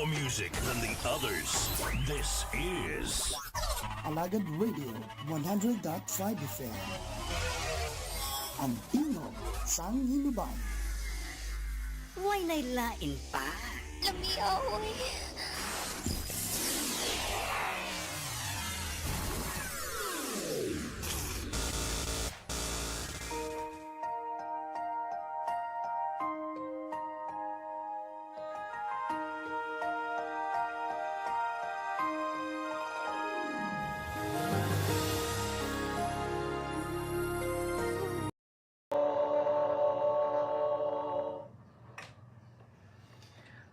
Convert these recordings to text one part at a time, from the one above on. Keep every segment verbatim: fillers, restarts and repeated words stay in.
Music than the others. This is Alagad Radio one hundred dot five F M. Ang tingog sang Hinubay. Way nay lain pa. Lami, oy.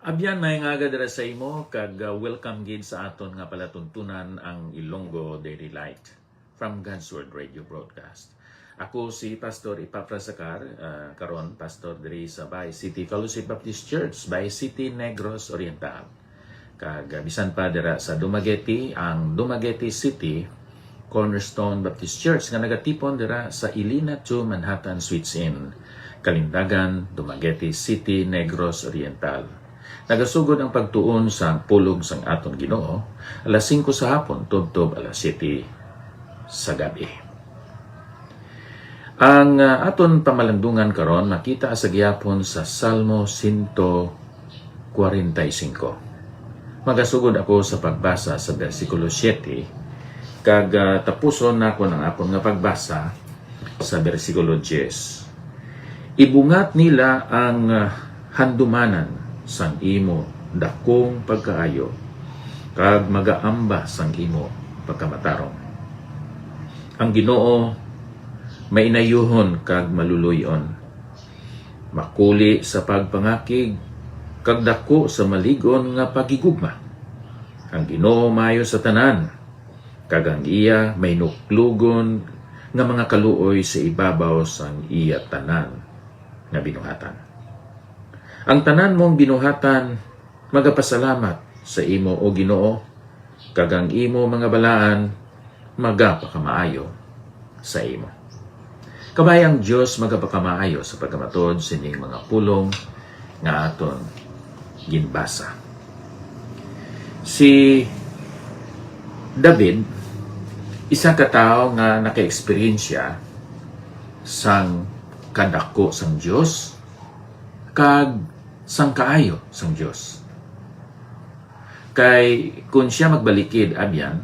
Abyan, may nga aga dira sa imo, kag, uh, welcome gid sa aton nga palatuntunan, ang Ilonggo Daily Light from God's Word Radio Broadcast. Ako si Pastor Epafras Sacar, uh, karon pastor diri sa Bay City Fellowship Baptist Church, Bay City, Negros Oriental. Kag, uh, bisan pa dira sa Dumaguete, ang Dumaguete City Cornerstone Baptist Church nga nagatipon dira sa Ilina two Manhattan Suites Inn, Kalindagan, Dumaguete City, Negros Oriental. Nagasugod ang pagtuon sa pulong sang aton Ginoo alas singko sa hapon tubtob alas siyete sa gab-i. Ang, ah, aton pamalandungan karon makita sa gihapon sa Salmo sento kwarenta y singko. Magasugod ako sa pagbasa sa bersikulo siyete, kag, ah, tapuson nakon ang akon nga pagbasa sa bersikulo diyes. Ibungat nila ang, ah, handumanan sang imo dakong pagkaayo, kag magaamba sang imo pagkamatarong. Ang Ginoo mainayuhon kag maluloy-on, makuli sa pagpangakig, kag daku sa malig-on nga paghigugma. Ang Ginoo maayo sa tanan, kag ang iya mahinuklogon nga mga kaluoy sa ibabaw sang iya tanan nga binuhatan. Ang tanan mong binuhatan magapasalamat sa imo, O Ginoo, kag ang imo mga balaan magapakamaayo sa imo. Kabay ang Dios magapakamaayo sa pagkamatod sining mga pulong nga aton ginbasa. Si David, isa ka tawo nga nakaeksperyensya sang kadako sang Dios kag sang kaayo sang Dios. Kay kon sia magbalikid, abyan,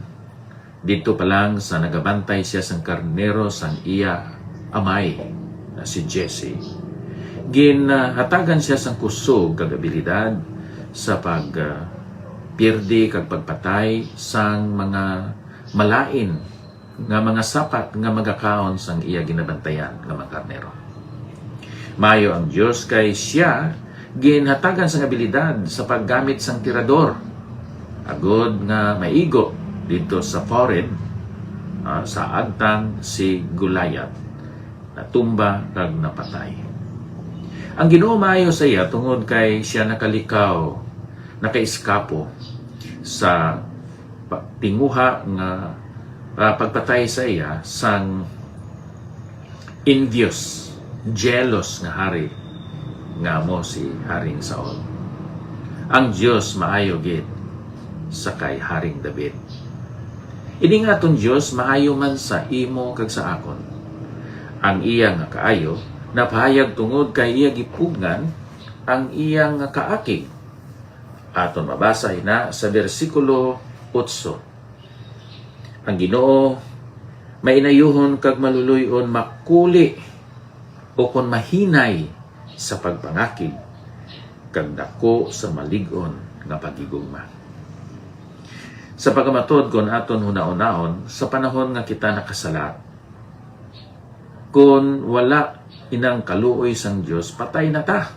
didto pa lang sa nagabantay sia sang karnero sang iya amay, na si Jesse, ginhatagan sia sang kusog kag abilidad sa pag, ah, pirdi kag pagpatay sang mga malain nga mga sapat nga magakaon sang iya ginabantayan nga mga karnero. Maayo ang Dios kay sia ginhatagan sang abilidad sa paggamit sang tirador, agod nga maigo didto sa forehead, ah, sa agtang si Goliath natumba kag napatay. Ang Ginoo maayo sa iya tungod kay sia nakalikaw, nakaiskapo sa pa-, tinguha nga, ah, pagpatay sa iya sang envious, jealous nga hari nga amo si Haring Saul. Ang Dios maayo gid sa kay Haring David. Ini nga aton Dios maayo man sa imo kag sa akon. Ang iya nga kaayo napahayag tungod kay iya gipugngan ang iya nga kaakig. Aton mabasa ina sa bersikulo otso. Ang Ginoo mainayuhon kag maluloy-on, makuli ukon mahinay sa pagpangakig, kag daku sa malig-on nga paghigugma. Sa pagkamatod, kon aton hunahunaon, sa panahon nga kita nakasala, kon wala inang kaluoy sang Dios, patay na ta.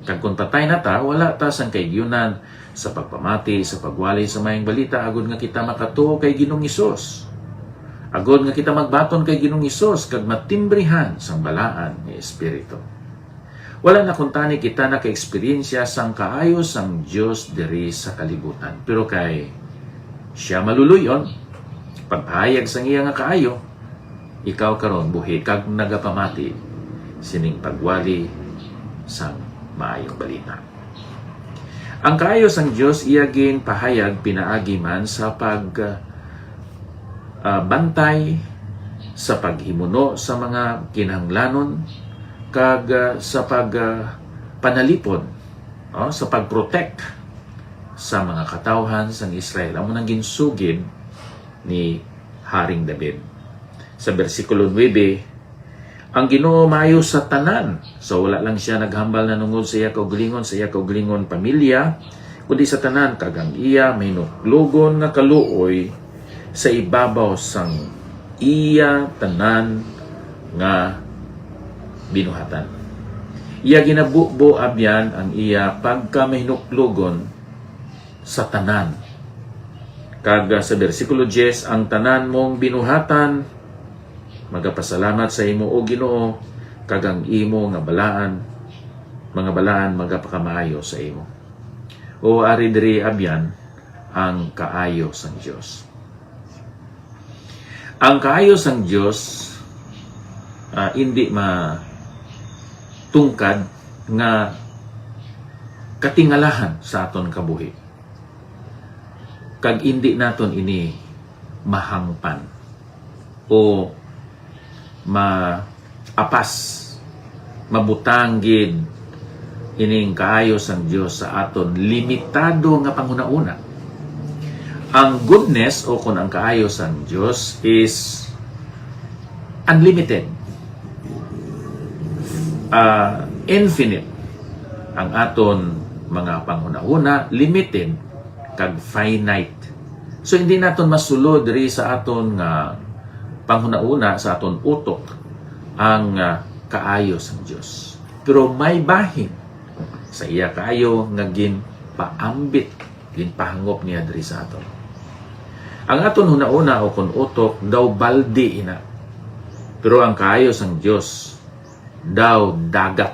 Kag kon patay na ta, wala ta sang kaigyunan sa pagpamati, sa pagwali sa Maayong Balita, agod nga kita makatuo kay Ginoong Hesus, agod nga kita magbaton kay Ginoong Hesus kag matimbrihan sang balaan nga Espiritu. Wala na kuntani kita nakaeksperyensya sang kaayo sang Dios diri sa kalibutan, pero kay sia maluloy-on, pagpahayag sang iya nga kaayo, ikaw karon buhi kag nagapamati sining pagwali sang Maayong Balita. Ang kaayo sang Dios iya ginpahayag pinaagi man sa pag, ah, bantay, sa paghimuno sa mga kinahanglanon, kag, ah, sa pag, ah, panalipod, oh, sa pag-protect sa mga katawhan sang Israel. Amo nang ginsugid ni Haring David. Sa bersikulo nuebe, ang Ginoo maayo sa tanan. So, wala lang siya naghambal nanungod sa iya kaugalingon, sa iya kaugalingon pamilya, kundi sa tanan, kag ang iya mahinuklogon nga kaluoy sa ibabaw sang iya tanan nga binuhatan. Iya ginabubo abyan ang iya pagkamahinuklogon sa tanan. Kag, ah, sa bersikulo diyes, ang tanan mong binuhatan magapasalamat sa imo, O Ginoo, kag ang imo nga balaan, mga balaan magapakamaayo sa imo. O ari diri abyan ang kaayo sang Dios. Ang kaayo sang Dios, ah, indi matungkad nga katingalahan sa aton kabuhi. Kag indi naton ini mahangpan o maapas, mabutang gid ining kaayo sang Dios sa aton limitado nga panghunahuna. Ang goodness, o kon ang kaayo sang Dios, is unlimited, ah, infinite. Ang aton mga panghunahuna limited kag finite. So, hindi naton masulod diri sa aton nga panghunahuna, sa aton utok, ang, ah, kaayo sang Dios. Pero may bahin sa iya kaayo nga ginpaambit, ginpahangop niya diri sa aton. Ang aton hunahuna o kon utok daw baldi ina. Pero ang kaayo sang Dios daw dagat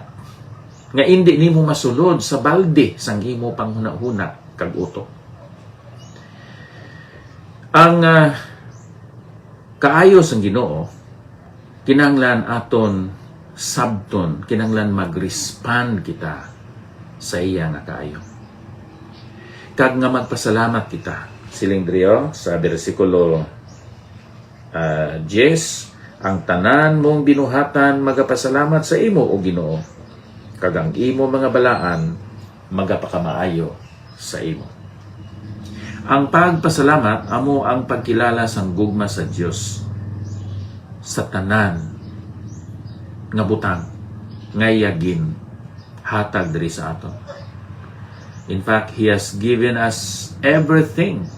nga indi nimo masulod sa baldi sang imo panghunahuna kag utok. Ang, ah, kaayo sang Ginoo, kinahanglan aton sabton, kinahanglan mag-respond kita sa iya nga kaayo. Kag nga magpasalamat kita. Siling diri, oh, sa bersikulo, ah, diyes, "Ang tanan mong binuhatan magapasalamat sa imo, O Ginoo, kag ang imo mga balaan magapakamaayo sa imo." Ang pagpasalamat amo ang pagkilala sang gugma sa Dios sa tanan nga butang nga iya ginhatag diri sa aton. In fact, He has given us everything.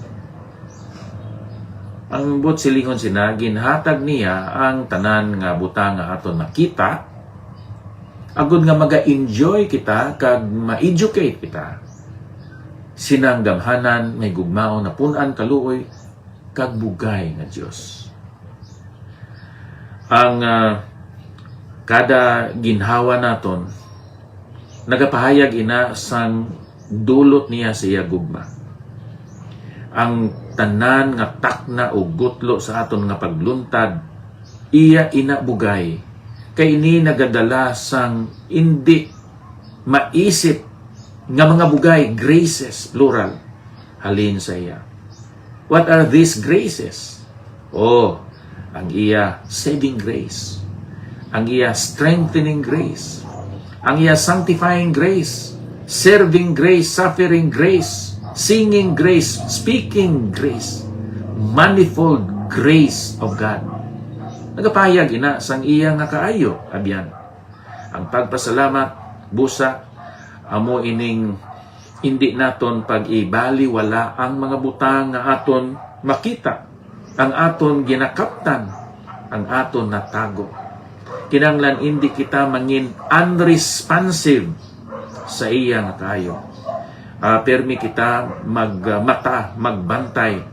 Ang buot silingon sina, ginhatag niya ang tanan nga butang nga aton makita, agod nga maga-enjoy kita kag ma-educate kita. Sinang gamhanan, mahigugmaon, napun-an, kaluoy, kag bugay nga Dios. Ang, ah, kada ginhawa naton nagapahayag ina sang dulot niya sa iya gugma. Ang tanan nga takna o gutlo sa aton nga pagluntad, iya ina bugay, kay ini nagadala sang indi maisip nga mga bugay, graces, plural, halin sa iya. What are these graces? Oh, ang iya saving grace, ang iya strengthening grace, ang iya sanctifying grace, serving grace, suffering grace, singing grace, speaking grace, manifold grace of God. Nagapahayag ina sang iya nga kaayo, abyan. Ang pagpasalamat, busa, amo ining indi naton pag-ibaliwala ang mga butang nga aton makita, ang aton ginakaptan, ang aton natago. Kinahanglan indi kita mangin unresponsive sa iya nga kaayo. Ah, permi kita magmata, magbantay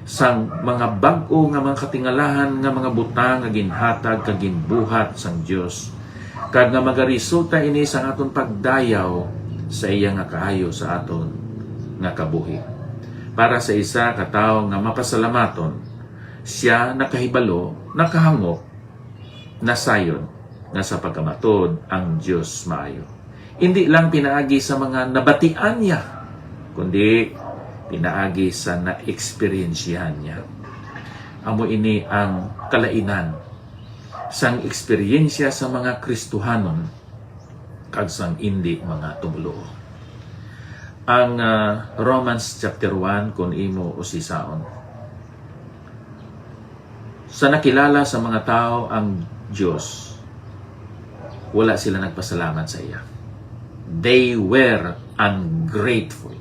sang mga bag-o nga mga katingalahan nga mga butang nga ginhatag kag ginbuhat sang Dios, kag nga magaresulta ini sa aton pagdayaw sa iya nga kaayo sa aton nga kabuhi. Para sa isa ka tawo nga mapasalamaton, sia nakahibalo, nakahangop, nasayod nga sa pagkamatud ang Dios maayo. Indi lang pinaagi sa mga nabatian niya, kundi pinaagi sa naeksperyensyahan niya. Amo ini ang kalainan sang eksperyensya sa mga Kristohanon kag sang indi mga tumoluo. Ang, ah, Romans chapter one, kung imo usisaon, sa nakilala sa mga tawo ang Dios, wala sila nagpasalamat sa iya. They were ungrateful.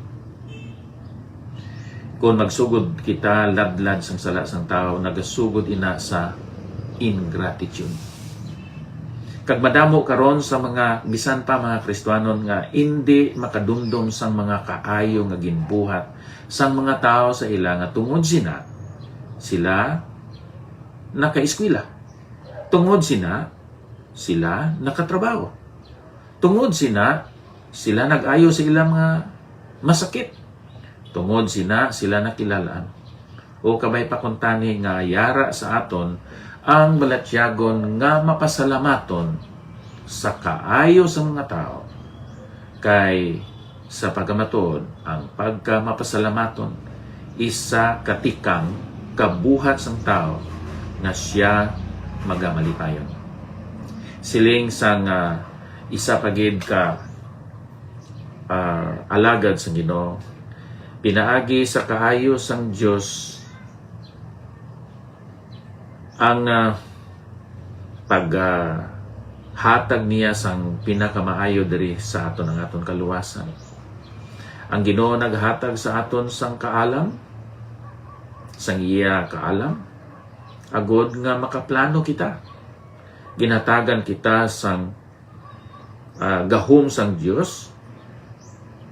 Kung magsugod kita ladlad sang sala sang tawo, nagasugod ina sa ingratitude. Kag madamo karon sa mga, bisan pa mga Kristiyanon, nga indi makadumdom sang mga kaayo nga ginbuhat sang mga tawo sa ila, nga tungod sina, sila nakaeskwela. Tungod sina, sila nakatrabaho. Tungod sina, sila nag-ayo sa ilang mga masakit. Tungod sina, sila nakilal-an. O kabay pa kuntani nga yara sa aton ang balatyagon nga mapasalamaton sa kaayo sa mga tawo, kay sa pagkamatuod, ang pagkamapasalamaton isa ka tikang kabuhat sang tawo nga sia magamalipayon. Siling sang, ah, isa pa gid ka, ah, alagad sang Ginoo, pinaagi sa kaayo sang Dios ang, ah, pag, ah, hatag niya sang pinakamaayo diri sa aton, ang aton kaluwasan. Ang Ginoo naghatag sa aton sang kaalam, sang iya kaalam, agod nga makaplano kita. Ginhatagan kita sang, ah, gahom sang Dios,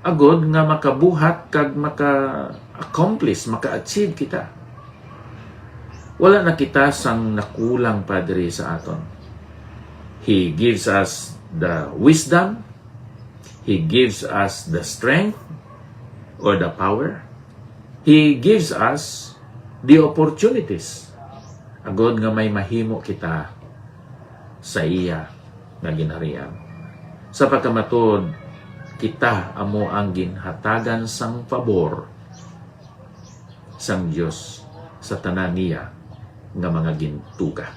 agod nga makabuhat kag maka-accomplish, maka-achieve kita. Wala na kita sang nakulang pa diri sa aton. He gives us the wisdom, He gives us the strength or the power. He gives us the opportunities, agod nga may mahimo kita sa iya nga ginharian. Sa pagkamatuod, kita amo ang ginhatagan sang pabor sang Dios sa tanan niya nga mga gintuga.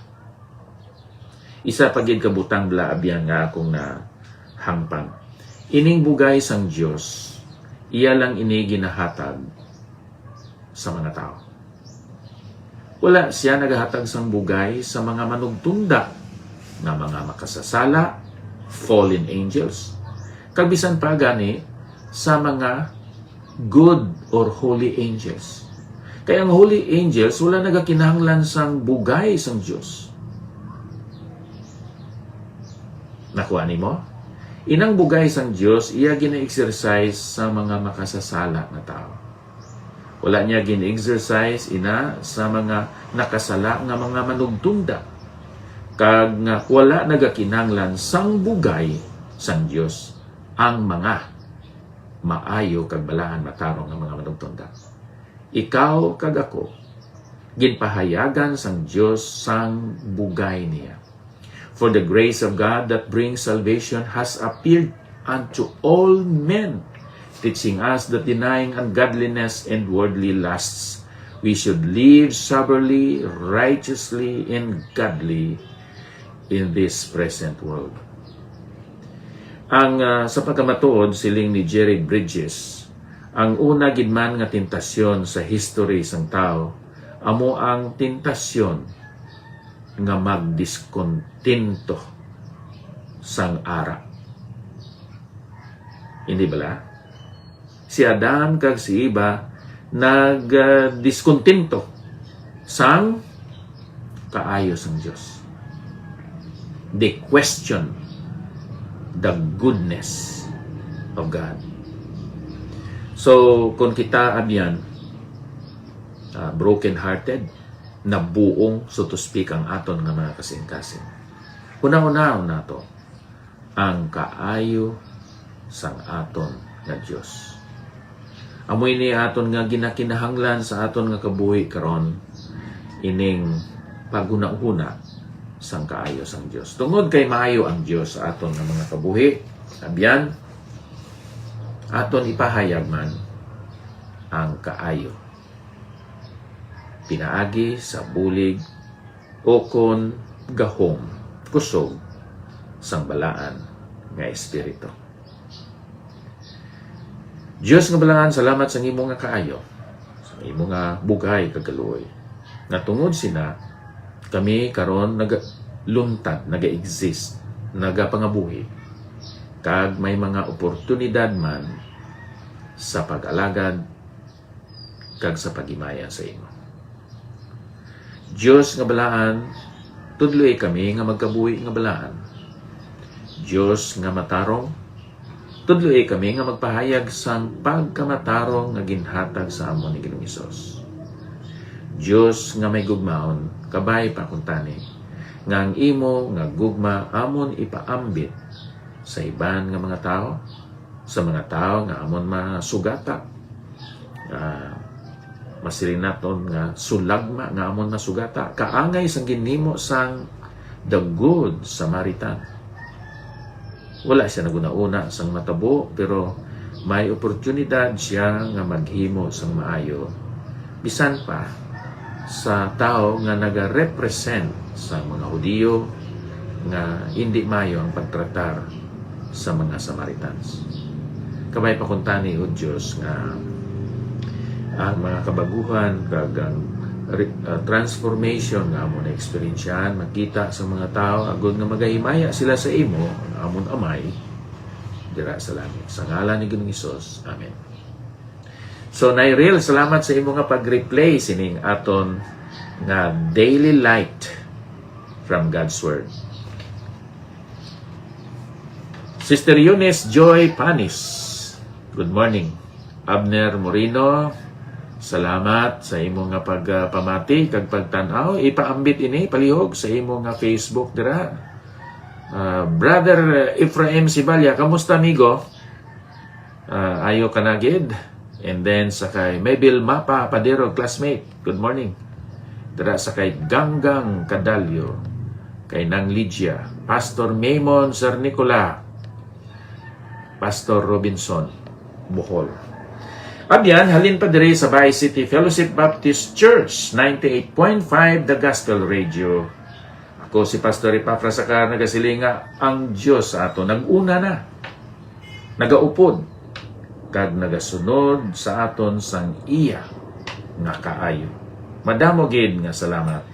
Isa pa gid ka butang, bala, abyan, nga akong nahangpan. Ining bugay sang Dios, iya lang ini ginahatag sa mga tawo. Wala sia nagahatag sang bugay sa mga manugtunda nga mga makasasala, fallen angels, kag bisan pa gani sa mga good or holy angels. Kay ang holy angels wala nagakinahanglan sang bugay sang Dios. Nakuha nimo? Inang bugay sang Dios iya gina-exercise sa mga makasasala nga tawo. Wala niya gin-exercise ina sa mga nakasala nga mga manugtunda, kag nga wala nagakinahanglan sang bugay sang Dios ang mga maayo kag balaan matarong nga mga manugtunda. Ikaw kag ako, ginpahayagan sang Dios sang bugay niya. For the grace of God that brings salvation has appeared unto all men, teaching us that denying ungodliness and worldly lusts, we should live soberly, righteously, and godly in this present world. Ang, ah, sa pagkamatuod, siling ni Jerry Bridges, ang una gid man nga tentasyon sa history sang tawo amo ang tentasyon nga magdiskontinto sang ara. Hindi bala? Si Adan kag si Eva nagdiskontinto sang kaayo sang Dios. They question the goodness of God. So, kung kita abyan, ah, broken-hearted, nabuong, so to speak, ang aton nga mga kasing-kasing, hunahunaon nato ang kaayo sang aton nga Dios. Amo ini aton nga ginakinahanglan sa aton nga kabuhi karon, ining paghunahuna sang kaayo sang Dios. Tungod kay maayo ang Dios sa aton nga mga kabuhi, abyan, aton ipahayag man ang kaayo pinaagi sa bulig ukon gahom, kusog sang balaan nga espiritu. Dios nga balaan, salamat sa imo nga kaayo, sa imo nga bughay kag kaluoy, nga tungod sina kami karon nagaluntad, naga-exist, nagapangabuhi, kag may mga oportunidad man sa pag-alagad kag sa paghimaya sa imo. Dios nga balaan, tudloi kami nga magkabuhi nga balaan. Dios nga matarong, tudloi kami nga magpahayag sang pagkamatarong nga ginhatag sa amon ni Ginoong Hesus. Dios nga may gugmaon, kabay pa kuntani nga ang imo nga gugma amon ipaambit sa iban nga mga tawo, sa mga tawo nga amon masugata, ah, masiling naton nga sulagma nga amon masugata, kaangay sang ginhimo sang the Good Samaritan. Wala sia naguna-una sang matabo, pero may oportunidad sia nga maghimo sang maayo, bisan pa sa tawo nga nagarepresent sa mga Hudiyo nga indi maayo ang pagtratar sa mga Samaritans. Kabay pa kuntani, O Dios, nga ang mga kabaguhan kag ang re-, ah, transformation nga amo na eksperyensyahan makita sa mga tawo, agod nga magahimaya sila sa imo, ang amon Amay, dira sa langit. Sa ngalan ni Ginoong Hesus. Amen. So, Nairil, salamat sa imo nga pag-replay sining aton nga Daily Light from God's Word. Sister Eunice Joy Panis, good morning. Abner Moreno, salamat sa imo nga pagpamati kag pagtan-aw. Ipaambit ini palihog sa imo nga Facebook dira. Ah, Brother Ephraim Sibalya, kamusta, amigo? Ah, ayo ka na gid. And then sa kay Mabel Mapa Padero, classmate, good morning. Dira sa kay Ganggang Cadallo, kay Nang Lydia, Pastor Maymon, Sir Nicola, Pastor Robinson, Bohol. Abyan, halin pa diri sa Bay City Fellowship Baptist Church, ninety-eight point five The Gospel Radio. Ako si Pastor Epafras Acar, nagasiling nga ang Dios sa aton nag-una na, nagaupod, kag nagasunod sa aton sang iya nga kaayo. Madamo gid nga salamat.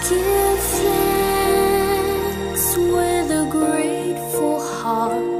Give thanks with a grateful heart.